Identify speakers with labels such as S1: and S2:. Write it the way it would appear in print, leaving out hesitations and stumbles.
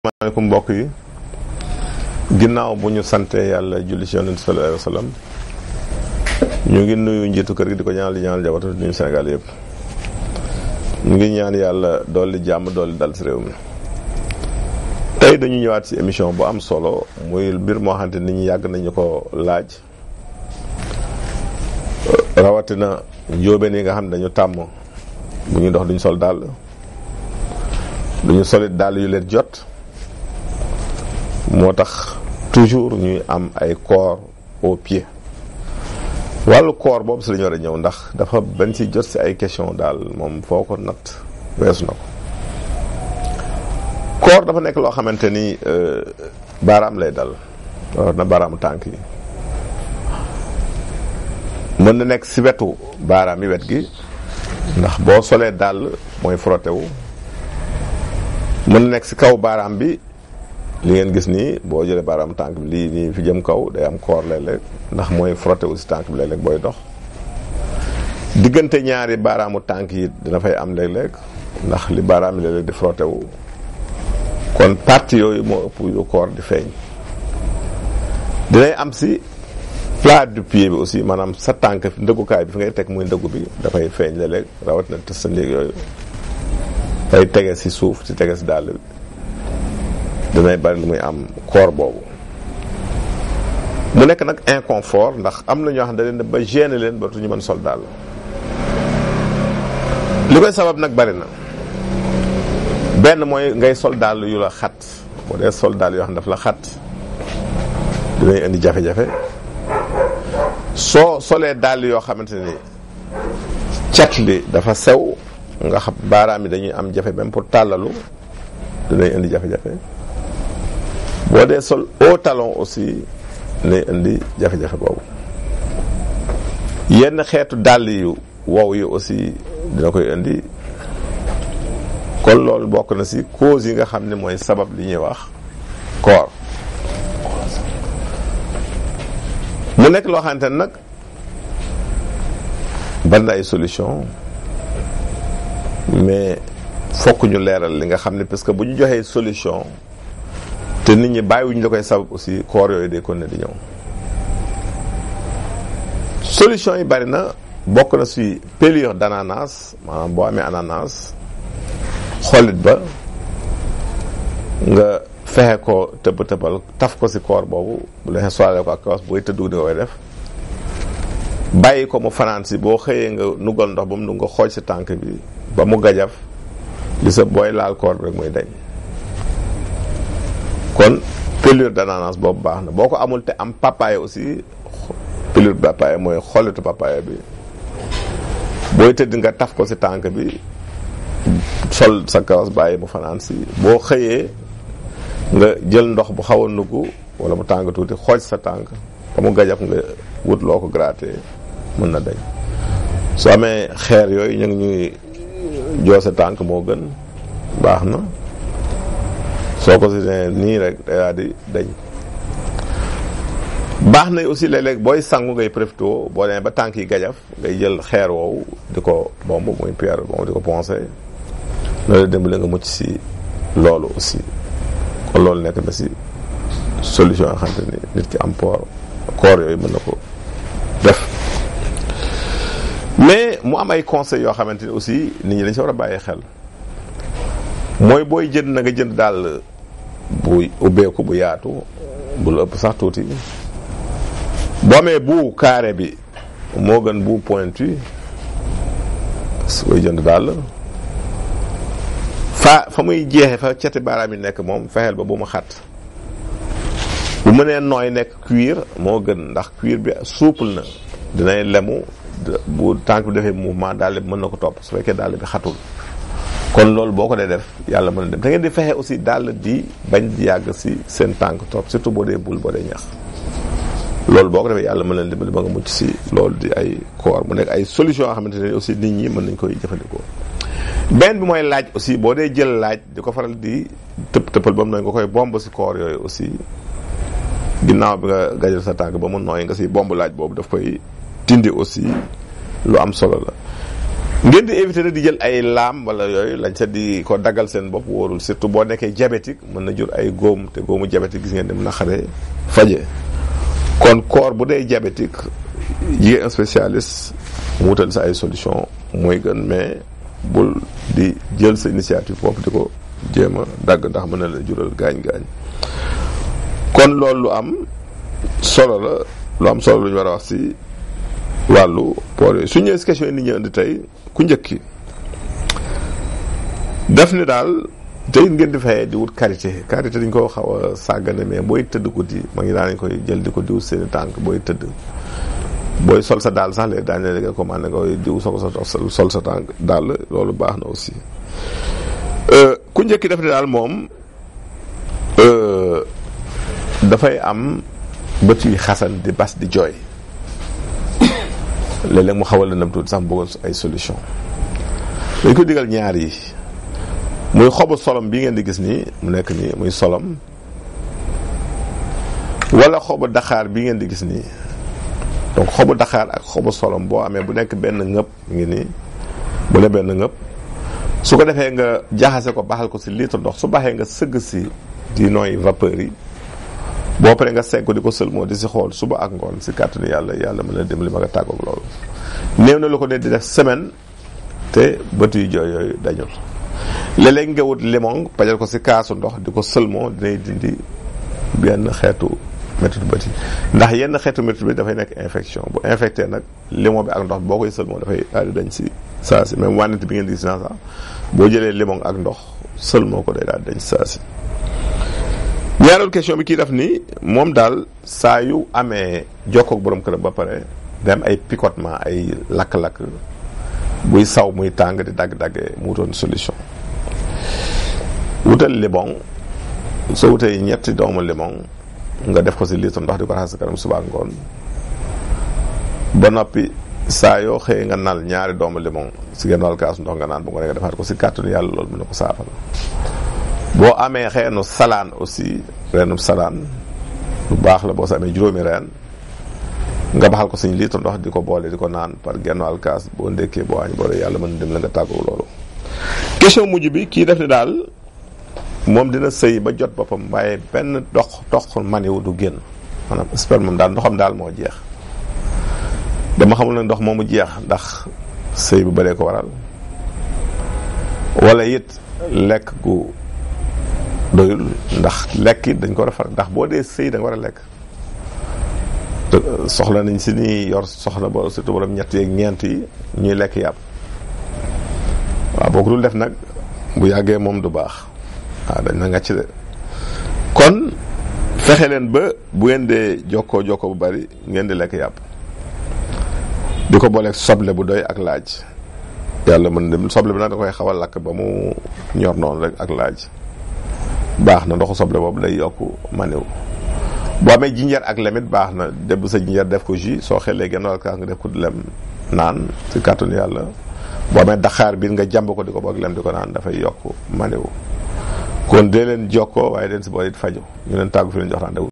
S1: maaleykum mbokk yi ginnaaw bu ñu sante yàlla julli ci yonent sallallahu alayhi wa sallam ñu ngi nuyu njiitu kër gi di ko ñaanal di ñaanal jabatu nuyu Sénégal yëpp ñu ngi ñaan yàlla dolli jàmm dolli dal ci réew mi. tey dañu ñëwaat ci émission bu am solo muy mbir moo xamante nit ñi yàgg nañu ko laaj rawatina njóobeen yi nga xam ne dañu tàmm bu ñuy dox duñu sol dàll duñu solit dàll yu leen jot. moo tax toujours ñuy am ay corps au pied wàllu corps boobu si la ñu war a ñëw ndax dafa bañ si jot si ay question daal moom foo ko natt weesu na ko. corps dafa nekk loo xamante ni baaraam lay dal war na baaraamu tànk yi mën na nekk si wetu baaraam yi wet gi ndax boo solee dàll mooy frotté wu mën na nekk si kaw baaraam bi. li ngeen gis nii boo jëlee baaraamu tànk bi lii nii fi jëm kaw day am koor léeg-léeg ndax mooy frotté aussi tànk bi léeg-léeg booy dox diggante ñaari baaraamu tànk yi dina fay am léeg-léeg ndax li baaraam yi léeg-léeg di frotté wu kon partie yooyu moo ëpp yu koor di feeñ. dinay am si plat du pied bi aussi maanaam sa tànk ndëggukaay bi fi ngay teg muy ndëggu bi dafay feeñ léeg-léeg rawatina tës sa ndéeg yooyu day tege si suuf si tege si dàll bi. danay bari lu muy am koor boobu mu nekk nag inconfort ndax am na ñoo xam ne da leen ba gêné leen ba tu ñu mën sol daal li koy sabab nag bari na benn mooy ngay sol daal yu la xat boo dee sol daal yoo xam ne daf la xat dinañ indi jafe-jafe soo solee dàll yoo xamante ni cat li dafa sew nga xam baaraam yi dañuy am jafe même pour tàllalu dinañ indi jafe-jafe boo dee sol haut talon aussi ne indi jafe-jafe boobu yenn xeetu dàll yu wow yi aussi dina koy indi kon loolu bokk na ci cause yi nga xam ne mooy sabab li ñuy wax koor mu nekk loo xamante ne nag bari na ay solution mais fokk ñu leeral li nga xam ne parce que bu ñu joxee solution te nit ñi bàyyiwuñu la koy sabab aussi koor yooyu day kon ne di ñëw solution yi bari na bokk na si pelure d'ananas maanaam boo amee ananas xollit ba nga fexe ko tëbal taf ko si koor boobu bu la soile ko ak kawas booy tëddu di nga koy def bàyyi ko mu fanaan si boo xëyee nga nugal ndox ba mu nu nga xooj si tànk bi ba mu gajaf li sa booy laal koor bi rek muy dañ kon pelure d'ananas boobu baax na boo ko amul te am papaye aussi pelure de papaye mooy xollitu papaye bi booy tëdd nga taf ko si tànk bi sol sa kawas bàyyi mu fanaan si boo xëyee nga jël ndox bu xaw a nugg wala mu tàng tuuti xooj sa tànk ba mu gajaf nga wut loo ko gratter mën na dañ soo amee xeer yooyu ñu ngi ñuy joose tànk moo gën baax na soo ko si ne nii rek day di dañ baax na aussi léeg-léeg booy sangu ngay profité boo demee ba tànk yi gajaf ngay jël xeer woowu di ko bomb muy pierre bomb di ko poncer loolu dimbali nga mucc si loolu aussi kon loolu nekk na si solution yoo xamante ni nit ki am koor yooyu mën na ko def mais mu am ay conseils yoo xamante ni aussi nit ñi dañ si war a bàyyi xel mooy booy jënd na nga jënd daal bu ubbeeku bu yaatu bu la ëpp sax tuuti boo amee bu carré bi moo gën bu pointu booy jënd daal fa muy jeexe fa cati baaraam yi nekk moom fexeel ba bu mu xat bu mënee nooy nekk cuir moo gën ndax cuir bi souple na dinay lemu bu tànk bi defee mouvement daal bi mën na ko topp su fekkee daal bi xatul kon loolu boo ko dee def yàlla mën na dem da ngeen di fexe aussi daal di bañ di yàgg si seen tànk trop surtout boo dee bul boo dee ñax loolu boo ko defee yàlla mën leen dimbali ba nga mucc si loolu di ay koor mu nekk ay solution yoo xamante ne aussi nit ñi mën nañ koy jëfandikoo. benn bi mooy laaj aussi boo dee jël laaj di ko faral di tëppal ba mu nooy nga koy bomb si koor yooyu aussi ginnaaw bi nga gajal sa tànk ba mu nooy nga si bomb laaj boobu daf koy dindi aussi lu am solo la. ngeen di éviter nag di jël ay laam wala yooyu lañ sa di ko daggal seen bopp wóorul, surtout boo nekkee diabétique mën na jur ay góom, te góomu diabétique gis ngeen dem naqaree faje. kon koor bu dee diabétique jigéen un spécialiste mu wutal sa ay solution mooy gën, mais bul di jël sa initiative bopp di ko jéem a dagg ndax mën na la jural gaañ-gaañ. kon loolu lu am solo la, lu am solo lu ñu war a wax si wàllu poor yooyu. su ñëwee si question yi ni ñu indi tey, ku njëkki def ni daal tey ngeen di fayee di wut karité dañ ko xaw a sàggane, mais booy tëdd guddi ma ngi daan koy jël di ko diw seeni tànk booy tëdd. booy sol sa daal sax léegi daañu la nga commandé nga koy diw sol sa tànk daal, loolu baax na aussi. ku njëkki def ni daal moom dafay am bët yi xasan di bas di jooy, léeg-léeg mu xaw a lëndëm tuuti sax mu bëggoon ay solution. dañ ko digal ñaar yi, muy xobu solom bi ngeen di gis nii mu nekk nii muy solom, wala xobu daxaar bi ngeen di gis nii. donc xobu daxaar ak xobu solom boo amee bu nekk benn ngëpp ngi nii, bu ne benn ngëpp, su ko defee nga jaxase ko baxal ko si litre ndox, su baxee nga sëgg si di nooy vapeur yi, boo paree nga segg ko di ko sëlmoo di si xool suba ak ngoon, si kàttanu yàlla mën na dimbali ma nga tàggoog loolu. néew na lu ko ne di def semaine te bët yu jooy yooyu dañul. léeg-léeg nga wut limon pajal ko si kaasu ndox di ko sëlmoo, dinay dindi benn xeetu métit bët yi, ndax yenn xeetu métit bi dafay nekk infection. bu infecté nag limon bi ak ndox boo koy sëlmoo dafay daal di dañ si saa si. même wànnit bi ngeen di gis naa sax boo jëlee limon ak ndox sëlmoo ko day daal di dañ saa si. ñaareelu question bi kii def ni moom daal saa yu amee jokkoog borom këram ba pare dem ay picotement, ay lakk-lakk, buy saw muy tàng di dagg-daggee, mu wutoon solution. wutal limon, soo wutee ñetti doomu limon nga def ko si litre ndox di ko raxas sa kanam suba ak ngoon, ba noppi saa yoo xëyee nga nal ñaari doomu limon si genn wàll kaas ndox nga naan bu nga nga defaat ko si kàttanu yàlla, loolu mën na ko saafara. boo amee xeenu salaan aussi, reenum salaan lu baax la. boo sa amee juróomi reen nga baxal ko suñu litre ndox di ko boole di ko naan par genn wàll kaas, boo ndekkee boo añ boole, yàlla mën na dem la nga tàggoo loolu. question mujj bi kii def ni daal moom dina sëy ba jot boppam waaye benn dox maniw du génn, maanaam sperme moom daal ndoxam daal moo jeex. dama xamul ne ndox moomu jeex ndax sëy bu bëree ko waral, wala it lekk gu doyul, ndax lekk it dañ ko war a faral, ndax boo dee sëy da nga war a lekk. soxla nañ si ni yor soxna bo surtout borom ñett yeeg ñeent yi ñuy lekk yàpp. waaw boo ko dul def nag bu yàggee moom du baax, waaw dañ na ngàcc de. kon fexe leen ba bu ngeen dee jokkoo bu bari ngeen di lekk yàpp, di ko booleeg soble bu doy ak laaj. yàlla mën dem soble bi nag da koy xaw a lakk ba mu ñor noonu rek ak laaj, baax na. ndoxu soble boobu day yokk maniw. boo amee jinjar ak lem it baax na, debb sa jinjar def ko jus, soo xelee genn wàll kaas nga def ko lem naan si kàttanu yàlla. boo amee daxaar biir nga jàmb ko di ko boog lem di ko naan, dafay yokk maniw. kon dee leen jokkoo waaye den si boole it faju. ñu leen tàggu fi leen jox rendez-vous.